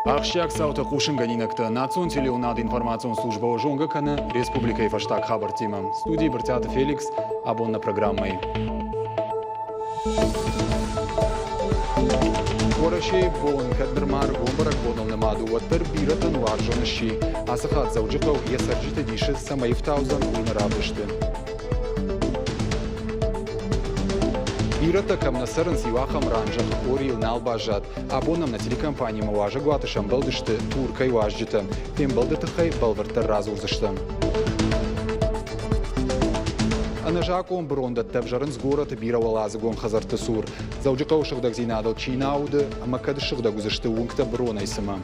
Ахсджиаг цаутӕ хъусынгӕнинӕгтӕ национ телеуынады информацион службӕ зонгӕ кӕны республикӕйы фӕстаг хабӕрттимӕ. Студийы Брытъиаты Феликс абон нӕ программӕйы. Уӕрӕсейы бон кӕд нырма ӕргом бӕрӕгбоныл нымад у, уӕддӕр бирӕтӕн уарзон сси. Ацы хатт Дзӕуджыхъӕу йӕ цӕрджыты дисы цӕмӕй ӕфтаудзӕн, уый нӕ равдысты. Ирӕттӕ кӕм нӕ цӕрынц, иу ахӕм ран зӕххы къорийыл нал баззад. Абон нӕм нӕ телекомпанимӕ уазӕгуаты сӕмбӕлдысты Туркӕй уазджытӕ. Фембӕлды тыххӕй бӕлвырддӕр радзурдзыстӕм. Ӕнӕзакъон бырондӕттӕ ӕвзӕрынц горӕты бирӕуӕладзыгон хӕдзӕртты цур. Дзӕуджыхъӕуы сыгъдӕгдзинадыл чи нӕ ауды ӕмӕ кӕд ссыгъдӕг уыдзысты уынгтӕ быронӕй цымӕ?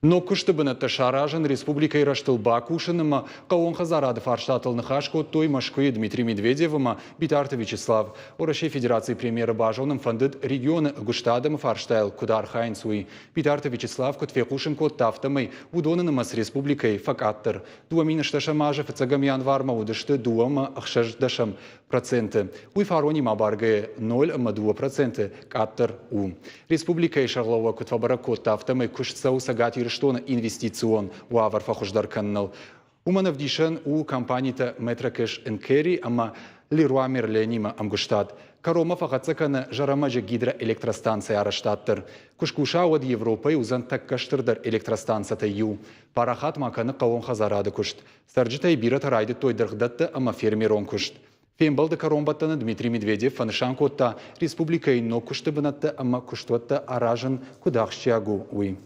Ног куысты бынӕттӕ саразын, республикӕйы рӕзтыл бакусын ӕмӕ хъӕууон хӕдзарады фарстатыл ныхас кодтой Мӕскуыйы Дмитрий Медведев ӕмӕ Битарты Вячеслав. Уӕрӕсейы Федерацийы премьеры базонын фӕндыд, регионы ӕгуыст адӕмы фарстайыл куыд архайынц, уый. Битарты Вячеслав куыд фехъусын кодта, афтӕмӕй уыдоны нымӕц республикӕйы фӕкъаддӕр. 2010 азы фыццӕгӕм январмӕ уыдысты 2,6%. Уый фаронимӕ абаргӕйӕ 0,2% къаддӕр у. Республикӕйы сӕргълӕууӕг куыд фӕбӕрӕг кодта, афтӕмӕй куыст цӕуы Цӕгат Ирыстоны инвестицион уавӕр фӕхуыздӕр кӕныныл. Уымӕн ӕвдисӕн у компанитӕ Метрокэш Энкери ӕмӕ Леруа Мерлен-имӕ ӕмгуыстад. Кӕронмӕ фӕхӕццӕ кӕны Зӕрӕмӕджы гидроэлектростанцӕйы арӕзтад дӕр. Куы скуса, уӕд Европӕйы уыдзӕн тӕккӕ стырдӕр электростанцӕтӕй иу. Парахат ма кӕны хъӕууон хӕдзарады куыст. Цӕрджытӕй бирӕтӕ райдыдтой дыргъдӕтты ӕмӕ фермерон куыст. Фембӕлды кӕронбӕттӕны Дмитрий Медведев фӕнысан кодта, республикӕйы ног куысты бынӕттӕ ӕмӕ куыстуӕттӕ аразын куыд ахсджиаг у, уый.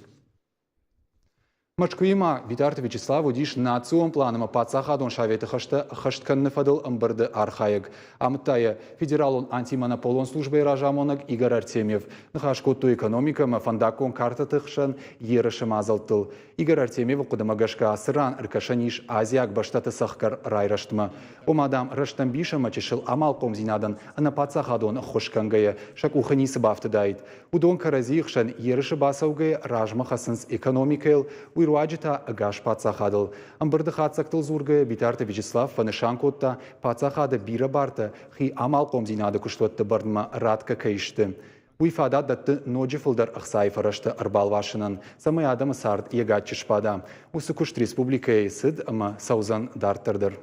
Мӕскуыйы ма Битарты Вячеслав уыдис национ план ӕмӕ паддзахадон советы хӕстӕ ӕххӕст кӕныны фӕдыл ӕмбырды архайӕг. Амыдта йӕ федералон антимонополон службӕйы разамонӕг Игорь Артемьев. Ныхас кодтой экономикӕ ӕмӕ фӕндаггон картӕты хсӕн ерысы мадзӕлттыл. Игорь Артемьевы хъуыдымӕ гӕсгӕ ацы ран ӕркӕсӕн ис азиаг бӕстӕты цӕхгӕр райрӕзтмӕ. Ома, дам, рӕстӕмбис ӕмӕ чысыл амалхъомдзинадӕн ӕнӕпаддзахадон ӕххуыс кӕнгӕйӕ сӕ къухы ницы бафтыдаид. Уыдон кӕрӕдзийы хсӕн ерысы бацӕугӕйӕ размӕ хӕцынц экономикӕйыл, уый руаджы та ӕгас паддзахадыл. Ӕмбырды хатдзӕгтыл дзургӕйӕ Битарты Вячеслав фӕнысан кодта, паддзахады бирӕ бартӕ хи амалхъомдзинады куыстуӕтты бӕрнмӕ ратгӕ кӕй сты. Уый фадат дӕтты ноджы фылдӕр ӕхцайы фӕрӕзтӕ ӕрбалвасынӕн, цӕмӕй адӕмы цард йӕ гаччы сбада. Уыцы куыст республикӕйы цыд ӕмӕ цӕудзӕн дарддӕр дӕр.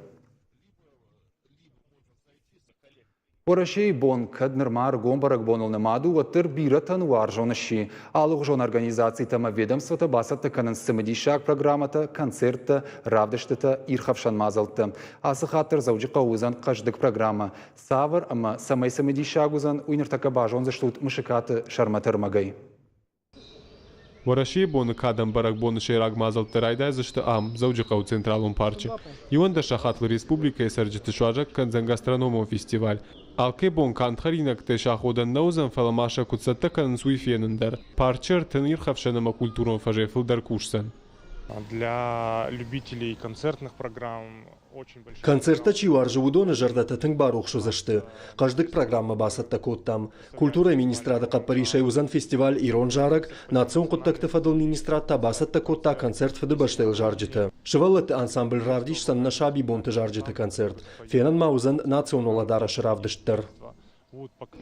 Уӕрӕсейы бон кӕд нырма ӕргом бӕрӕгбоныл нымад у, уӕддӕр бирӕтӕн уарзон сси. Алыгъуызон организацитӕ ӕмӕ ведомствотӕ бацӕттӕ кӕнынц цымыдисаг программӕтӕ, концерттӕ, равдыстытӕ, ирхӕфсӕн мадзӕлттӕ. Ацы хатт дӕр Дзӕуджыхъӕуы уыдзӕн хъӕздыг программӕ. Цавӕр ӕмӕ цӕмӕй цымыдисаг уыдзӕн, уый ныртӕккӕ базондзыстут Мысыкаты Сӕрмӕты ӕрмӕгӕй. Уӕрӕсейы боны кадӕн бӕрӕгбоны сӕйраг мадзӕлттӕ райдайдзысты ам, Дзӕуджыхъӕуы Централон парчы. 11 сахатыл республикӕйы цӕрджыты суазӕг кӕндзӕн гастрономон фестиваль. Алкӕй бон канд хӕринӕгтӕй саходӕн нӕ уыдзӕн, фӕлӕ ма сӕ куыд цӕттӕ кӕнынц, уый фенын дӕр. Парчы ӕртын ирхӕфсӕн ӕмӕ культурон фӕзӕй фылдӕр кусдзӕн. Для любителей концертных программ Концерттӕ чи уарзы, уыдоны зӕрдӕтӕ тынг барухс уыдзысты. Хъӕздыг программӕ бацӕттӕ кодтам. Культурӕйы министрады хъӕппӕрисӕй уыдзӕн фестиваль «Ирон зарӕг», национ хъуыддӕгты фӕдыл министрад та бацӕттӕ кодта концерт «Фыдыбӕстӕйыл зарджытӕ». Сывӕллӕтты ансамбль равдисдзӕн нӕ сабибонты зарджыты концерт. Фенӕн ма уыдзӕн национ уӕлӕдарӕсы равдыст дӕр.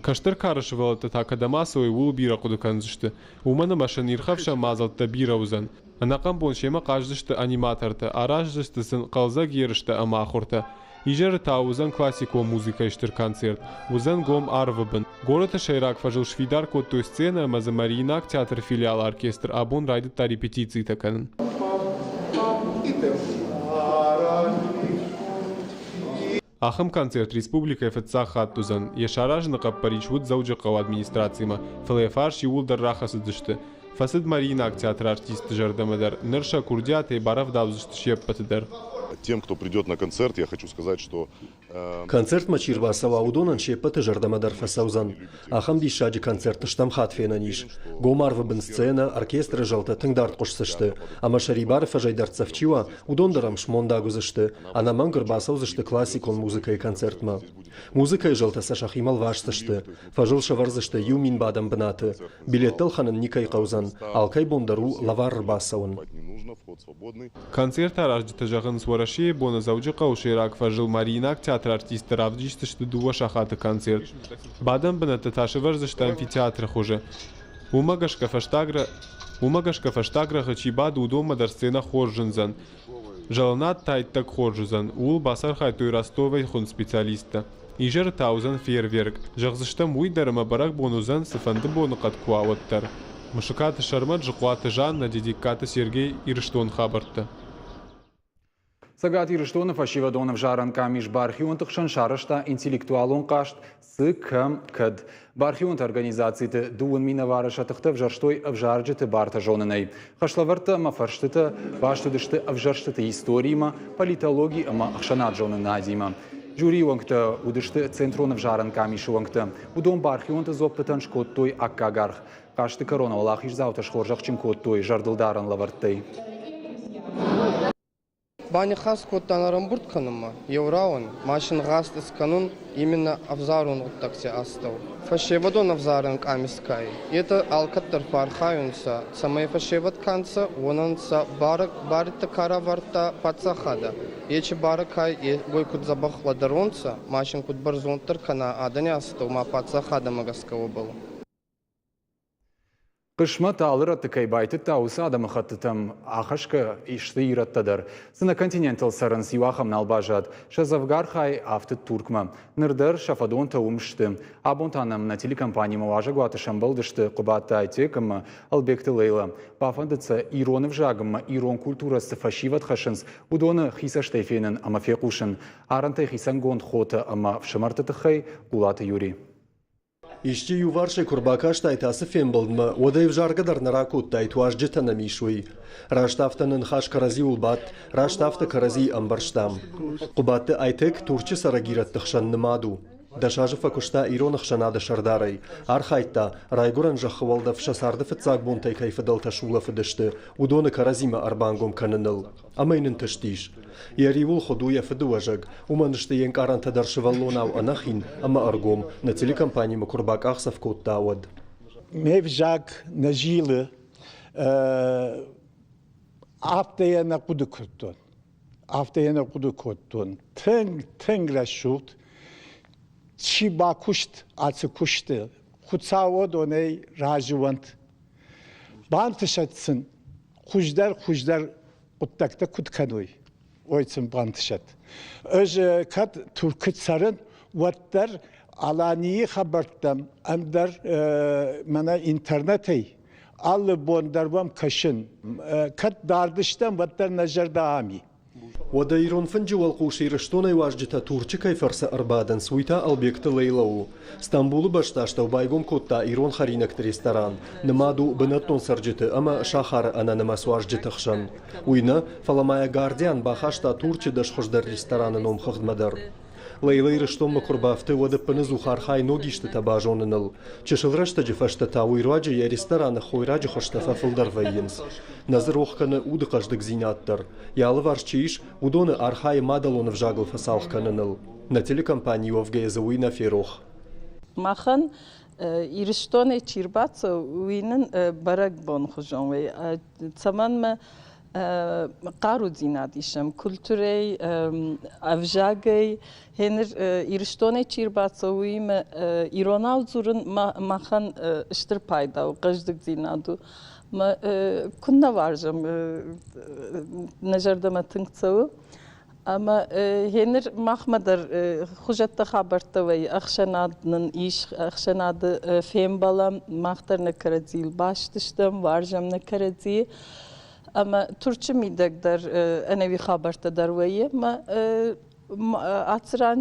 Кӕстӕр кары сывӕллӕттӕ та кӕдӕм ацӕуой, ууыл бирӕ хъуыды кӕндзысты. Уымӕн ӕмӕ сын ирхӕфсӕн мадзӕлттӕ бирӕ уыдзӕн. Ӕнӕхъӕн бон семӕ хъаздзысты аниматортӕ, араздзысты сын хъӕлдзӕг ерыстӕ ӕмӕ ахуыртӕ. Изӕры та уыдзӕн классикон музыкӕйы стыр концерт, уыдзӕн гом арвы бын. Горӕты сӕйраг фӕзыл сфидар кодтой сценӕ ӕмӕ дзы Мариинаг театры филиалы оркестр абон райдыдта репетицитӕ кӕнын. Ахӕм концерт республикӕйы фыццаг хатт уыдзӕн. Йӕ саразыны хъӕппӕрис уыд Дзӕуджыхъӕуы администрацимӕ, фӕлӕ йӕ фарс иууылдӕр рахӕцыдысты. Фӕцыд Мариинаг театры артистты зӕрдӕмӕ дӕр, ныр сӕ курдиатӕй барӕвдаудзысты се ппӕты дӕр. Тем, кто придет на концерт, я хочу сказать, что Концертмӕ чи рбацӕуа, уыдонӕн се ппӕты зӕрдӕмӕ дӕр фӕцӕудзӕн. Ахӕм диссаджы концерт стӕм хатт фенӕн ис. Гом арвы бын сценӕ, оркестры зӕлтӕ тынг дард хъуысдзысты, ӕмӕ сӕрибары фӕзӕй дӕрддзӕф чи уа, уыдон дӕр ӕм смондаг уыдзысты. Ӕнӕмӕнг ӕрбацӕудзысты классикон музыкӕйы концертмӕ. Музыкӕйы зӕлтӕ сӕ сӕхимӕ лвасдзысты. Фӕзыл сӕвӕрдзысты 1000 бадӕн бынаты. Билеттӕ ӕлхӕнын никӕй хъӕудзӕн, алкӕй бон дӕр у лӕвар ӕрбацӕуын. Концерт аразджытӕ зӕгъынц, Уӕрӕсейы боны Дзӕуджыхъӕуы сӕйраг фӕзыл Мариинаг театры артисттӕ равдисдзысты 2 сахаты концерт. Бадӕн бынӕттӕ та сӕвӕрдзысты амфитеатры хуызы. Уымӕ гӕсгӕ фӕстаг Уымӕ гӕсгӕ фӕстаг рӕгъы чи бады, уыдонмӕ дӕр сценӕ хорз зындзӕн. Зӕлынад та иттӕг хорз уыдзӕн, ууыл бацархайдтой Ростовӕй хуынд специалисттӕ. Изӕры та уыдзӕн фейерверк. Зӕгъдзыстӕм уый дӕр ӕмӕ бӕрӕгбон уыдзӕн, цыфӕнды боныхъӕд куы уа, уӕддӕр. Мысыкаты Сӕрмӕт, Зыхъуаты Жаннӕ, Дедегкаты Сергей, Ирыстон хабӕрттӕ. Цӕгат Ирыстоны фӕсивӕдон ӕвзарӕн къамис бархионты хсӕн сарӕзта интеллектуалон хъазт «Цы, кӕм, кӕд». Бархионты организациты дыууын минӕвары сӕ тыхтӕ ӕвзӕрстой ӕвзарджыты бартӕ зонынӕй. Хӕслӕвӕрдтӕ ӕмӕ фӕрстытӕ баст уыдысты ӕвзӕрстыты историимӕ, политологи ӕмӕ ӕхсӕнадзонынадимӕ. Жюрийы уӕнгтӕ уыдысты Центрон ӕвзарӕн къамисы уӕнгтӕ. Уыдон бархионты дзуӕппытӕн скодтой аккаг аргъ. Хъазты кӕрон уӕлахиздзаутӕ схорзӕхджын кодтой зӕрдылдарӕн лӕвӕрттӕй. Банихас кодтан ӕрӕмбурд кӕнунмӕ, еу рауӕн, ма син гъаст искӕнун именно ӕвзарун гъуддӕгти астӕу. Фӕсевӕдон ӕвзарӕн къамис ка ӕй, етӕ алкӕддӕр фӕархайунцӕ, цӕмӕй фӕсевӕд ка нцӕ, уонӕн сӕ баритӕ ка равардта паддзахадӕ, ечи барӕ ка ӕй, уой куд дзӕбӕх лӕдӕронцӕ, ма син куд бӕрзонддӕр кӕна адӕни астӕу ма паддзахадӕмӕ гӕсгӕ уобӕл. Хъысмӕт алы рӕтты кӕй байтыдта, уыцы адӕмыхӕттытӕм ахӕсгӕ сты ирӕттӕ дӕр. Цы нӕ континентыл цӕрынц, иу ахӕм нал баззад. Сӕ дзӕвгар хай афтыд Туркмӕ. Ныр дӕр сӕ фӕдонтӕ уым сты. Абон та нӕм нӕ телекомпанимӕ уазӕгуаты сӕмбӕлдысты Хъуыбадты Айтек ӕмӕ Ӕлбегты Лейлӕ. Бафӕндыд сӕ ирон ӕвзаг ӕмӕ ирон культурӕ цы фӕсивӕд хӕссынц, уыдоны хи цӕстӕй фенын ӕмӕ фехъусын. Арӕнтӕй хицӕнгонд хотӕ ӕмӕ фсымӕрты тыххӕй Хъулаты Юрий. Исчи иуварсӕй куы рбакастаид ацы фембӕлдмӕ, уӕд ӕй ӕвзаргӕ дӕр нӕ ракодтаид, уазджытӕ нӕм ис, уый. Раст афтӕ нӕ ныхас кӕрӕдзиуыл бадт, раст афтӕ кӕрӕдзийы ӕмбӕрстам. Хъуыбадты Айтек Турчы цӕрӕг ирӕтты хсӕн нымад у. 10 азы фӕкуыста ирон ӕхсӕнады сӕрдарӕй, архайдта, райгуырӕн зӕххы уӕлдӕф сӕ царды фыццаг бонтӕй кӕй фыдӕлтӕ сулӕфыдысты, уыдоны кӕрӕдзимӕ ӕрбангом кӕныныл. Ӕмӕ йын ӕнтыстис. Йӕ риуыл хуыд у йӕ фыдыуӕзӕг, уымӕн сты йе нкъарӕнтӕ дӕр сывӕллонау ӕнӕхин ӕмӕ ӕргом, нӕ телекомпанимӕ куы ӕрбакъахдзӕф кодта, уӕд. Ме взаг нӕ зилы, афтӕ йӕ нӕ хъуыды кодтон. Афтӕ йӕ нӕ хъуыды кодтон. Тынг, тынг рӕсугъд. Чи бакуыст ацы куысты, Хуыцау уыдонӕй разы уӕнт. Бантысӕд сын хуыздӕр хуыздӕр хъуыддӕгтӕ куыд кӕной, уой сын бантысӕд. Ӕз кӕд Туркы цӕрын, уӕддӕр Аланийы хабӕрттӕм ӕндӕр мӕнӕ интернетӕй алы бон дӕр уӕм кӕсын. Кӕд дард стӕм, уӕддӕр нӕ зӕрдӕ ам и. Уӕдӕ ирон фынджы уӕлхъус Ирыстонӕй уазджытӕ Турчы кӕй фӕрцы ӕрбадынц, уый та Ӕлбегты Лейлӕ у. Стамбулы бӕстастӕу байгом кодта ирон хӕринӕгты ресторан. Нымад у бынӕттон цӕрджыты ӕмӕ сахары ӕнӕнымӕц уазджыты хсӕн. Уый нӕ, фӕлӕ ма йӕ Гардиан бахаста Турчы 10 хуыздӕр рестораны номхыгъдмӕ дӕр. Лейлӕ Ирыстонмӕ куы рбафты, уӕд ӕппынӕдзух архайы ног истытӕ базоныныл. Чысыл рӕстӕджы фӕстӕ та уый руаджы йӕ рестораны хойраджы хуызтӕ фӕфылдӕр вӕййынц. Нӕ дзы рох кӕны уды хъӕздыгдзинад дӕр. Йӕ алыварс чи ис, уыдоны архайы мадӕлон ӕвзагыл фӕцалх кӕныныл. Нӕ телекомпанийы уӕвгӕйӕ дзы уый нӕ ферох. Махӕн Ирыстонӕй чи рбацӕуы, уый нын бӕрӕгбонхуызон вӕййы. Цӕмӕн мӕ хъарудзинад исӕм культурӕй, ӕвзагӕй. Гъеныр Ирыстонӕй чи рбацӕуы, уыимӕ иронау дзурын махӕн стыр пайда у, хъӕздыгдзинад у. Куыннӕ уарзӕм, нӕ зӕрдӕмӕ тынг цӕуы. Ӕмӕ гъеныр махмӕ дӕр хуызӕттӕ хабӕрттӕ вӕййы, ӕхсӕнад нын ис, ӕхсӕнады фембӕлӕм, мах дӕр нӕ кӕрӕдзийыл баст стӕм, уарзӕм нӕ кӕрӕдзийы. Ӕмӕ Турчы мидӕг дӕр ӕнӕуи хабӕрттӕ дӕр вӕййы. Ӕмӕ ацы ран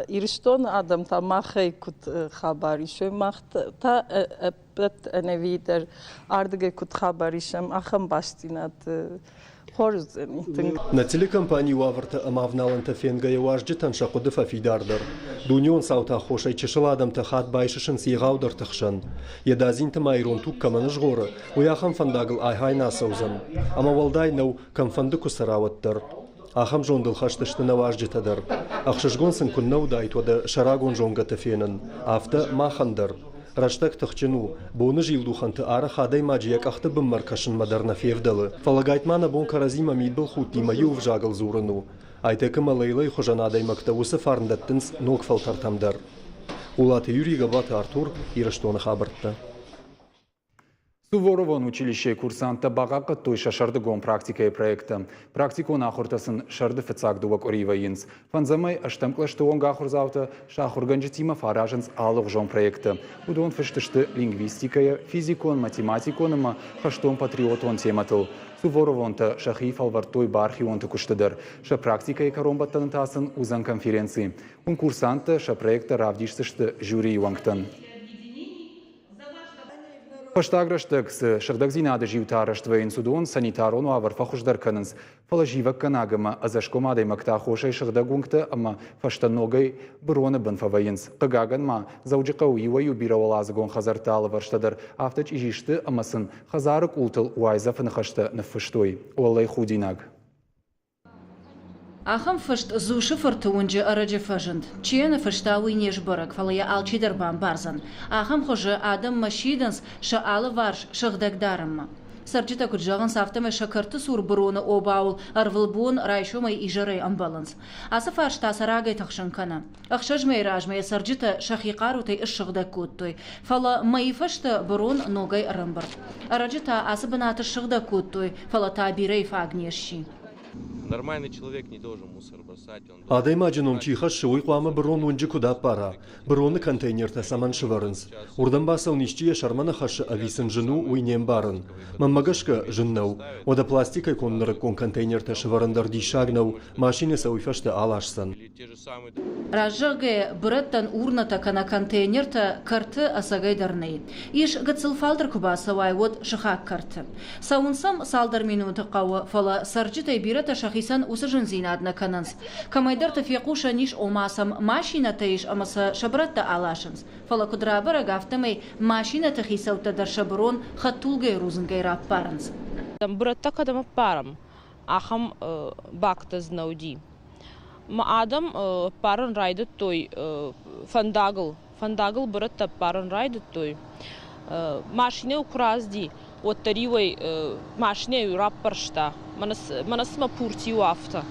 Ирыстоны адӕм та махӕй куыд хабар исой, мах та ӕппӕт ӕнӕуи дӕр ардыгӕй куыд хабар исӕм, ахӕм бастдзинад хорз уыдзӕни тынг. Нӕ телекомпанийы уавӕртӕ ӕмӕ авналӕнтӕ фенгӕйӕ уазджытӕн сӕ хъуыды фӕфидардӕр. Дунеон цауты аххосӕй чысыл адӕмтӕ хатт байсысынц егъаудӕрты хсӕн. Йӕ дадзинты ма ирон туг кӕмӕн згъоры, уый ахӕм фӕндагыл айхай нӕ ацӕудзӕн. Ӕмӕ уӕлдай нӕу, кӕмфӕнды куы цӕра, уӕддӕр. Ахӕм зондыл хӕст сты нӕ уазджытӕ дӕр. Ӕхсызгон сын куыннӕ уыдаид уӕдӕ сӕ рагон зонгӕты фенын, афтӕ махӕн дӕр. Рӕстӕг тыхджын у, боны зилдухӕнты арӕх адӕймаджы йӕ къӕхты бынмӕ ркӕсынмӕ дӕр нӕ февдӕлы. Фӕлӕ гайтма нӕ бон кӕрӕдзимӕ мидбылхудтимӕ иу ӕвзагыл дзурын у. Айтек ӕмӕ Лейлӕйы хуызӕн адӕймӕгтӕ уыцы фарн дӕттынц ног фӕлтӕртӕм дӕр. Хъулаты Юрий, Габаты Артур, Ирыстоны хабӕрттӕ. Суворовон училищейы курсанттӕ бахъахъхъӕдтой сӕ сӕрдыгон практикӕйы проекттӕ. Практикон ахуыртӕ сын сӕрды фыццаг дыууӕ къуыри вӕййынц. Фӕндзӕмӕй ӕстӕм кълӕсты онг ахуырдзаутӕ сӕ ахуыргӕнджытимӕ фӕаразынц алыгъуызон проекттӕ. Уыдон фыст сты лингвистикӕйӕ, физикон, математикон ӕмӕ хӕстон-патриотон темӕтыл. Суворовонтӕ сӕхи фӕлвӕрдтой бархионты куысты дӕр. Сӕ практикӕйы кӕронбӕттӕны та сын уыдзӕн конференци. Уым курсанттӕ сӕ проекттӕ равдисдзысты жюрийы уӕнгтӕн. Фӕстаг рӕстӕг цы сыгъдӕгдзинады зиутӕ арӕзт вӕййынц, уыдон санитарон уавӕр фӕхуыздӕр кӕнынц, фӕлӕ зивӕггӕнаг ӕмӕ ӕдзӕсгом адӕймӕгтӕ аххосӕй сыгъдӕг уынгтӕ ӕмӕ фӕстӕ ногӕй быроны бын фӕвӕййынц. Хъыгагӕн ма, Дзӕуджыхъӕуы иуӕй-иу бирӕуӕладзыгон хӕдзӕртты алывӕрстӕ дӕр афтӕ чъизи сты ӕмӕ сын хӕдзары къултыл уайдзӕфы ныхӕстӕ ныффыстой. Уӕллӕй худинаг. Ахӕм фыст Дзусы-фырты уынджы ӕрӕджы фӕзынд. Чи йӕ ныффыста, уый не сбӕрӕг, фӕлӕ йӕ алчидӕр бамбардзӕн. Ахӕм хуызы адӕммӕ сидынц сӕ алыварс сыгъдӕг дарынмӕ. Цӕрджытӕ куыд зӕгъынц, афтӕмӕй сӕ кӕрты цур быроны обауыл ӕрвылбон райсомӕй изӕрӕй ӕмбӕлынц. Ацы фарста сӕ рагӕй тыхсын кӕны. Ӕхсӕз мӕйы размӕ йӕ цӕрджытӕ сӕхи хъарутӕй ссыгъдӕг кодтой, фӕлӕ мӕйы фӕстӕ бырон ногӕй ӕрӕмбырд. Ӕрӕджы та ацы бынаты ссыгъдӕг кодтой, фӕлӕ та бирӕйы фаг не сси. Нормальный человек не должен мусор бросать. Он Адӕймаджы ном чи хӕссы, уый хъуамӕ бырон уынджы куыд аппара? Быроны контейнертӕ цӕмӕн сывӕрынц? Уырдӕм бацӕуын исчи йӕ сӕрмӕ нӕ хӕссы ӕви сын зын у, уый не мбарын. Мӕнмӕ гӕсгӕ, зын нӕу. Уӕдӕ пластикӕй конд нырыккон контейнертӕ сывӕрын дӕр диссаг нӕу, машинӕ сӕ уый фӕстӕ аласдзӕн. Раст зӕгъгӕйӕ, бырӕттӕн урнӕтӕ кӕнӕ контейнертӕ кӕрты ӕцӕгӕй дӕр нӕй. Ис, гыццыл фалдӕр куы бацӕуай, уӕд сыхаг кӕрты. Цӕуын сӕм цалдӕр минуты хъӕуы, фӕлӕ цӕрджытӕй бирӕтӕ сӕхицӕн уыцы зындзинад нӕ кӕнынц. Кӕмӕйдӕрты фехъусӕн ис, ома сӕм машинӕтӕ ис ӕмӕ сӕ сӕ бырӕттӕ аласынц. Фӕлӕ куыд рабӕрӕг, афтӕмӕй машинӕты хицӕуттӕ дӕр сӕ бырон хӕдтулгӕйы рудзынгӕй раппарынц. Бырӕттӕ кӕдӕм ӕппарӕм, ахӕм бактӕ дзы нӕ уыди. Мӕ адӕм ӕппарын райдыдтой фӕндагыл. Фӕндагыл бырӕттӕ ӕппарын райдыдтой. Машинӕ-иу куы рацыди, уӕддӕр-иу ӕй машинӕ-иу раппӕрста. Мӕнӕ цыма пурти у, афтӕ.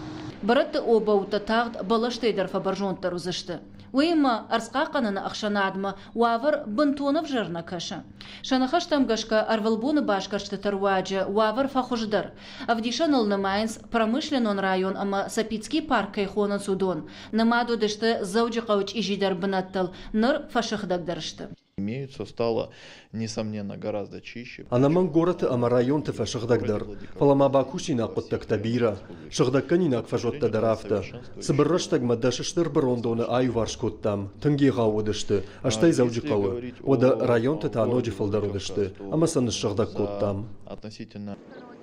Бырӕтты обӕуттӕ тагъд бӕлӕстӕй дӕр фӕбӕрзонддӕр уыдзысты. Уыимӕ ӕрдзхъахъхъӕныны ӕхсӕнадмӕ уавӕр бынтон ӕвзӕр нӕ кӕсы. Сӕ ныхӕстӕм гӕсгӕ ӕрвылбоны басгӕрстыты руаджы уавӕр фӕхуыздӕр. Ӕвдисӕныл нымайынц промышленнон район ӕмӕ Сапицкий парк кӕй хонынц, уыдон. Нымад уыдысты Дзӕуджыхъӕуы чъизидӕр бынӕттыл, ныр фӕсыгъдӕгдӕр сты. Имеются, стало, несомненно, гораздо чище. Ӕнӕмӕнг горӕты ӕмӕ районты фӕсыгъдӕгдӕр, фӕлӕ ма бакусинаг хъуыддӕгтӕ бирӕ. Сыгъдӕггӕнинаг фӕзуӕттӕ дӕр афтӕ. Цыбыр рӕстӕгмӕ дӕс стыр бырондоны аиуварс кодтам, тынг егъау уыдысты, стӕй Дзӕуджыхъӕуы. Уӕдӕ районты та ноджы фылдӕр уыдысты, ӕмӕ сӕ ныссыгъдӕг кодтам.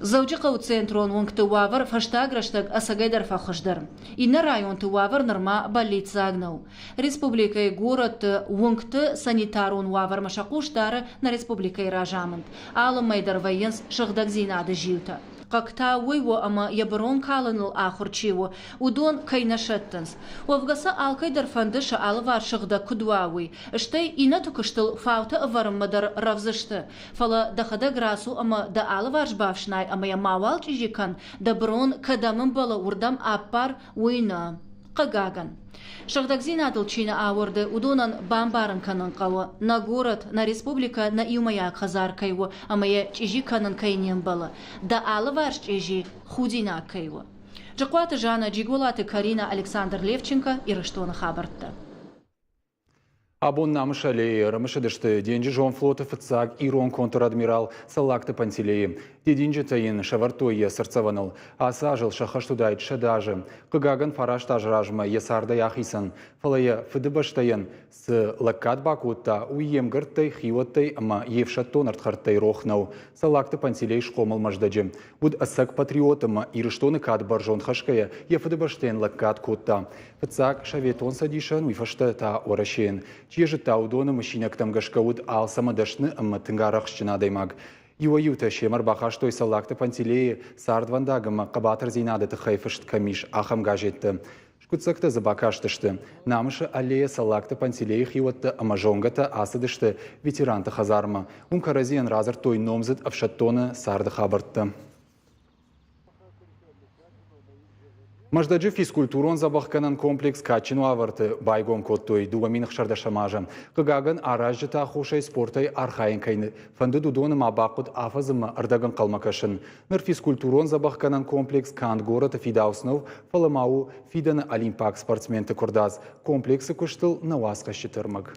Дзӕуджыхъӕуы центрон уынгты уавӕр фӕстаг рӕстӕг ӕцӕгӕйдӕр фӕхуыздӕр. Иннӕ районты уавӕр нырма бӕллиццаг нӕу. Республикӕйы горӕтты уынгты санитарон уавӕрмӕ сӕ хъус дары нӕ республикӕйы разамынд. Алы мӕй дӕр вӕййынц сыгъдӕгдзинады зиутӕ. Хъыг та уый у, ӕмӕ йӕ бырон калыныл ахуыр чи у, уыдон кӕй нӕ сӕттынц. Уӕвгӕ сӕ алкӕй дӕр фӕнды сӕ алыварс сыгъдӕг куыд уа, уый. Стӕй иннӕты куыстыл фаутӕ ӕвӕрынмӕ дӕр рӕвдз сты. Фӕлӕ дӕхӕдӕг рацу ӕмӕ дӕ алыварс бафснай ӕмӕ йӕ мауал чъизи кӕн, дӕ бырон кӕдӕм ӕмбӕлы, уырдӕм аппар, уый нӕ. Хъыгагӕн. Сыгъдӕгдзинадыл чи нӕ ауӕрды, уыдонӕн бамбарын кӕнын хъӕуы, нӕ горӕт, нӕ республикӕ нӕ иумӕйаг хӕдзар кӕй у ӕмӕ йӕ чъизи кӕнын кӕй не мбӕлы, дӕ алыварс чъизи худинаг кӕй у. Джыкъуаты Жаннӕ, Джиголаты Каринӕ, Александр Левченко, Ирыстоны хабӕрттӕ. Абон Намысы аллейы ӕрымысыдысты денджызон флоты фыццаг ирон контр-адмирал Цӕллагты Пантелейы. Дидинджытӕ йын сӕвӕрдтой йӕ цыртдзӕвӕныл. Ацы азыл сӕххӕст уыдаид 100 азы. Хъыгагӕн, фараст азы размӕ йӕ цардӕй ахицӕн. Фӕлӕ йӕ фыдыбӕстӕйӕн цы лӕггад бакодта, уый йе мгӕрттӕй, хиуӕттӕй ӕмӕ йе фсӕддон ӕрдхӕрдтӕй рох нӕу. Цӕллагты Пантелей схъомыл Мӕздӕджы. Уыд ӕцӕг патриот ӕмӕ Ирыстоны кад бӕрзонд хӕсгӕйӕ йӕ фыдыбӕстӕйӕн лӕггад кодта. Фыццаг Советон Цӕдисӕн, уый фӕстӕ та Уӕрӕсейӕн. Чи зыдта, уыдоны мысинӕгтӕм гӕсгӕ уыд алцӕмӕ дӕсны ӕмӕ тынг арӕхстджын адӕймаг. Иуӕй-иутӕ семӕ ӕрбахастой Цӕллагты Пантелейы цардвӕндаг ӕмӕ хъӕбатырдзинады тыххӕй фыст кӕм ис, ахӕм газеттӕ. Скъуыддзӕгтӕ дзы бакастысты. Намысы аллейӕ Цӕллагты Пантелейы хиуӕттӕ ӕмӕ зонгӕтӕ ацыдысты ветеранты хӕдзармӕ. Уым кӕрӕдзийӕн радзырдтой номдзыд ӕфсӕддоны царды хабӕрттӕ. Мӕздӕджы физкультурон-дзӕбӕхгӕнӕн комплекс кадджын уавӕрты байгом кодтой 2016 азы. Хъыгагӕн, аразджыты аххосӕй спортӕй архайын кӕй фӕндыд, уыдоны ма бахъуыд афӕдзы ӕрдӕг ӕнхъӕлмӕ кӕсын. Ныр физкультурон-дзӕбӕхгӕнӕн комплекс канд горӕты фидауц нӕу, фӕлӕ ма у фидӕны олимпаг спортсменты куырдадз. Комплексы куыстыл нӕ уацхӕсджыты ӕрмӕг.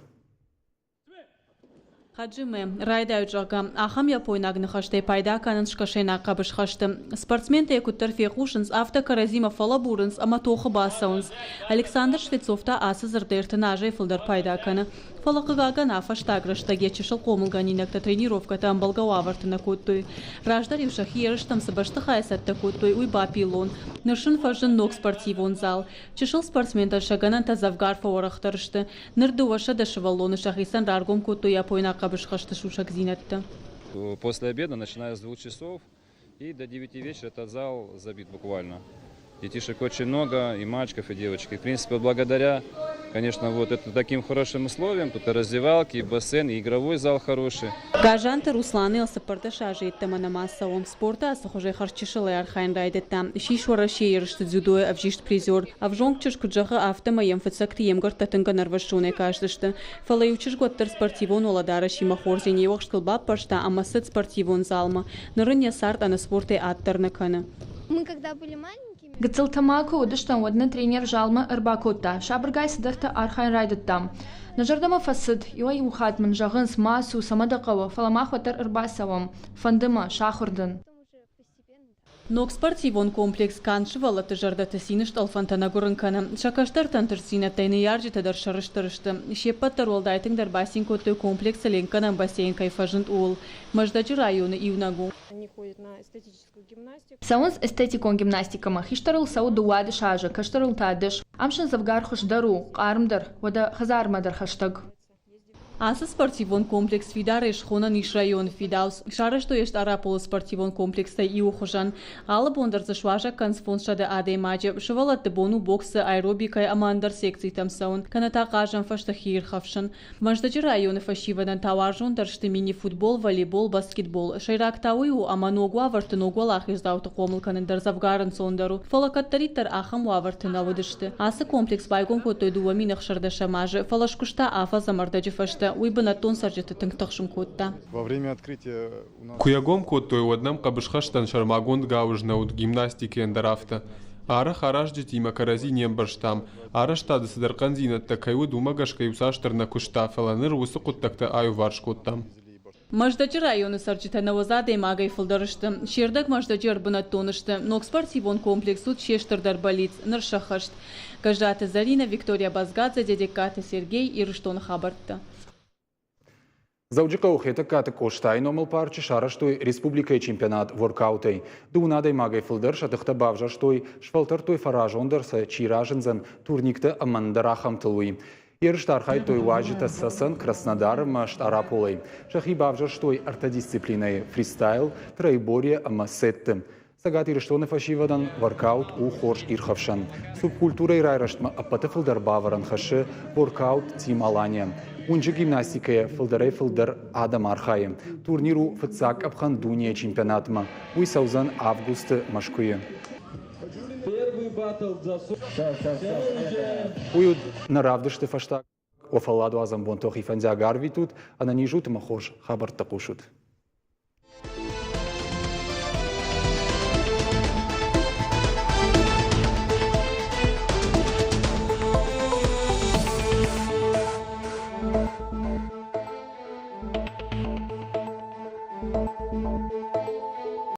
Хаджимӕ, райдайут, зӕгъгӕ, ахӕм япойнаг ныхӕстӕй пайда кӕнынц скӕсӕйнаг хъӕбысхӕсты. Спортсментӕ йӕ куыддӕр фехъусынц, афтӕ кӕрӕдзимӕ фӕлӕбурынц ӕмӕ тохы бацӕуынц. Александр Швецов та ацы дзырдӕй 30 азӕй фылдӕр пайда кӕны. Фӕлӕ, хъыгагӕн, а фӕстаг рӕстӕг йӕ чысыл хъомылгӕнинӕгтӕ тренировкӕтӕ ӕмбӕлгӕ уавӕрты нӕ кодтой. Раздӕр-иу сӕхи ерыстӕм цы бӕстыхайы цӕттӕ кодтой, уый бапиллон. Ныр сын фӕзынд ног спортивон зал. Чысыл спортсментӕн сӕ гӕнӕнтӕ дзӕвгар фӕуӕрӕхдӕр сты. Ныр 200 сывӕллоны сӕхицӕн раргом кодтой япойнаг хъӕбысхӕсты сусӕгдзинӕдтӕ. После обеда, начиная с 2 часов и до 9 вечера этот зал забит буквально. Детишек очень много, и мальчиков, и девочек. И, в принципе, благодаря, конечно, вот это, таким хорошим условиям, тут и раздевалки, и бассейн, и игровой зал хороший. Гажанты Русланыл 14 азы йеддӕмӕ нӕма цӕуы. Спорты ацы хуызӕй хӕрзчысылӕй архайын райдыдта. Ссис Уӕрӕсейы ерысты дзюдойы ӕвзист призер. Ӕвзонг чызг куыд зӕгъы, афтӕмӕй йӕм фыццӕгты йе мгӕрттӕ тынг ӕнӕрвӕссонӕй кастысты. Фӕлӕ иу чызг уӕддӕр спортивон уӕлӕдарӕсимӕ хордзен йе уӕхскыл баппӕрста ӕмӕ цыд спортивон залмӕ. Ныр ын йӕ цард ӕнӕ спортӕй ад дӕр нӕ кӕны. Мы когда были маленькими, Гыццылтӕ ма куы уыдыстӕм, уӕд нӕ тренер залмӕ ӕрбакодта, сабыргай цыдӕртӕ архайын райдыдтам. Нӕ зӕрдӕмӕ фӕцыд, иуӕй-иу хатт мын зӕгъынц, ма цу, цӕмӕ дӕ хъӕуы, фӕлӕ мах уӕддӕр ӕрбацӕуӕм. Фӕнды мӕ, сахуыр дӕн. Ног спортивон комплекс канд сывӕллӕтты зӕрдӕты цины стъӕлфӕнтӕ нӕ гуырын кӕны. Сӕ кӕстӕрты ӕнтыстдзинӕдтӕй ныййарджытӕ дӕр сӕрыстыр сты. Се ппӕт дӕр уӕлдай тынгдӕр бацин кодтой комплексы ленкгӕнӕн бассейн кӕй фӕзынд, ууыл. Мӕздӕджы районы иунӕг у. Цӕуынц эстетикон гимнастикӕмӕ. Хистӕрыл цӕуы 12 азы, кӕстӕрыл та 10. Ам сын дзӕвгар хуыздӕр у, хъармдӕр, уӕдӕ хӕдзармӕ дӕр хӕстӕг. Ацы спортивон комплекс фидарӕй схонӕн ис районы фидауц. Сарӕзтой йӕ Стъараполы спортивон комплекстӕй иуы хуызӕн. Алы бон дӕр дзы суазӕг кӕнынц 500 адӕймаджы. Сывӕллӕтты бон у боксы, аэробикӕйы ӕмӕ ӕндӕр секцитӕм цӕуын, кӕнӕ та хъазӕн фӕзты хиирхӕфсын. Мӕздӕджы районы фӕсивӕдӕн та уарзондӕр сты мини-футбол, волейбол, баскетбол. Сӕйраг та уый у, ӕмӕ ног уавӕрты ног уӕлахиздзауты хъомыл кӕнын дӕр дзӕвгар ӕнцондӕр у. Фӕлӕ кӕддӕриддӕр ахӕм уавӕрты нӕ уыдысты. Ацы комплекс байгом кодтой 2016 азы, фӕлӕ скуыста афӕдз ӕмӕ ӕрдӕджы фӕстӕ. Уый бынӕттон цӕрджыты тынг тыхсын кодта. Во время открытия у нас Куы йӕ гом кодтой, уӕд нӕм хъӕбысхӕстӕн сӕрмагонд гауыз нӕ уыд, гимнастикӕйӕн дӕр афтӕ. Арӕх аразджытимӕ кӕрӕдзи не мбӕрстам. Арӕзтады цыдӕр хъӕндзинӕдтӕ кӕй уыд, уымӕ гӕсгӕ иуцасдӕр нӕ куыста, фӕлӕ ныр уыцы хъуыддӕгтӕ аиуварс кодтам. Мӕздӕджы районы цӕрджытӕ 90 адӕймагӕй фылдӕр сты. Се рдӕг Мӕздӕджы ӕрбынӕттон сты. Ног спортивон комплекс уыд се стырдӕр бӕллиц, ныр сӕххӕст. Гӕззаты Зӕринӕ, Виктория Базгадзе, Дедегкаты Сергей, Ирыстоны хабӕрттӕ. Дзӕуджыхъӕуы Хетӕгкаты Къостайы номыл парчы сарӕзтой республикӕйы чемпионат воркаутӕй. Дыууын адӕймагӕй фылдӕр сӕ тыхтӕ бавзӕрстой, сфӕлтӕрдтой фӕразондӕр сӕ чи разындзӕн турниктӕ ӕмӕ ӕндӕр ахӕмтыл, уый. Ерысты архайдтой уазджытӕ Цӕцӕн, Краснодар ӕмӕ Стъараполӕй. Сӕхи бавзӕрстой ӕртӕ дисциплинӕйы – фристайл, троеборье ӕмӕ сетты. Цӕгат Ирыстоны фӕсивӕдӕн воркаут у хорз ирхӕфсӕн. Субкультурӕйы райрӕзтмӕ ӕппӕты фылдӕр бавӕрӕн хӕссы воркаут Team Алания. Уынджы гимнастикӕйӕ фылдӕрӕй-фылдӕр адӕм архайы. Турнир у фыццаг къӕпхӕн дунейы чемпионатмӕ. Уый цӕудзӕн августы Мӕскуыйы. Уый уыд нӕ равдысты фӕстаг. Уӕ фӕлладуадзӕн бон тохи фӕндиаг арвитут, ӕнӕниз ут ӕмӕ хорз хабӕрттӕ хъусут.